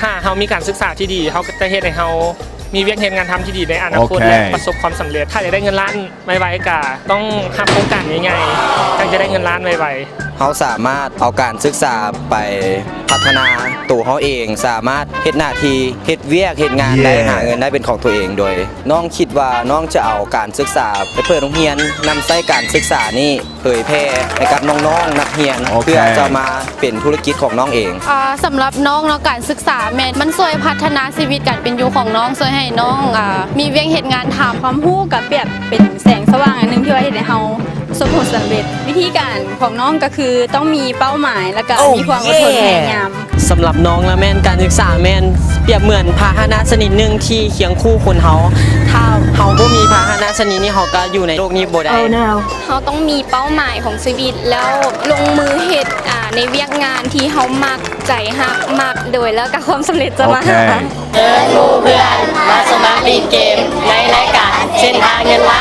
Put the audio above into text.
ຖ້າເຮົາມີການສຶກສາທີ່ດີ ເຮົາກໍຈະເຮັດໃຫ້ເຮົາມີວຽກເຮັດງານທຳທີ່ດີໃນອະນາຄົດ ໂອເຄ ແລະ ປະສົບຄວາມສຳເລັດ. ຖ້າຢາກໄດ້ເງິນລ້ານໄວໆ ກໍຕ້ອງຮັບໂຄງການໃຫຍ່ໆ ຈັ່ງຈະໄດ້ເງິນລ້ານໄວໆ. ເຮົາສາມາດເອົາການສຶກສາໄປພັດທະນາໂຕເຮົາເອງ, ສາມາດເຮັດໜ້າທີ່, ເຮັດວຽກເຮັດງານໄດ້, ເຢ້ ຫາເງິນໄດ້ເປັນຂອງຕົວເອງ. ໂດຍນ້ອງຄິດວ່ານ້ອງຈະເອົາການສຶກສາໄປເປີດໂຮງຮຽນ, ນຳໃຊ້ການສຶກສານີ້ ເຜີຍແຜ່ໃຫ້ກັບນ້ອງໆ ນັກຮຽນ ໂອເຄ ເພື່ອຈະມາເປັນທຸລະກິດຂອງນ້ອງເອງ. ອ່າ ສຳລັບນ້ອງເນາະ ການສຶກສາແມ່ນມັນຊ່ວຍພັດທະນາຊີວິດການເປັນຢູ່ຂອງນ້ອງ, ຊ່ວຍໃຫ້ນ້ອງ ອ່າ ມີວຽກເຮັດງານທຳ. ຄວາມຮູ້ກໍປຽບເປັນແສງສະຫວ່າງອັນໜຶ່ງທີ່ວ່າເຮັດໃຫ້ເຮົາປະສົບຜົນສຳເລັດ. ວິທີການຂອງນ້ອງກໍຄືຕ້ອງມີເປົ້າໝາຍ ແລ້ວກໍ ໂອ້ ມີຄວາມອົດທົນ ເຢ້ ພະຍາຍາມ. ສຳລັບນ້ອງລະແມ່ນ ການສຶກສາແມ່ນປຽບເໝືອນພາຫະນະຊະນິດໜຶ່ງທີ່ຄຽງຄູ່ຄົນເຮົາ. ຖ້າເຮົາບໍ່ມີພາຫະນະຊະນິດນີ້ ເຮົາກໍຢູ່ໃນໂລກນີ້ບໍ່ໄດ້. ເຮົາຕ້ອງມີເປົ້າໝາຍຂອງຊີວິດ ແລ້ວລົງມືເຮັດ ອ່າ ໃນວຽກງານທີ່ເຮົາມັກ, ໃຈຮັກ, ມັກ, ໂດຍ ແລ້ວກໍຄວາມສຳເລັດຈະມາຫາ. ໂອເຄ ເຊີນໝູ່ເພື່ອນມາສະໝັກຫຼິ້ນເກມໃນລາຍການເສັ້ນທາງເງິນລ້ານ.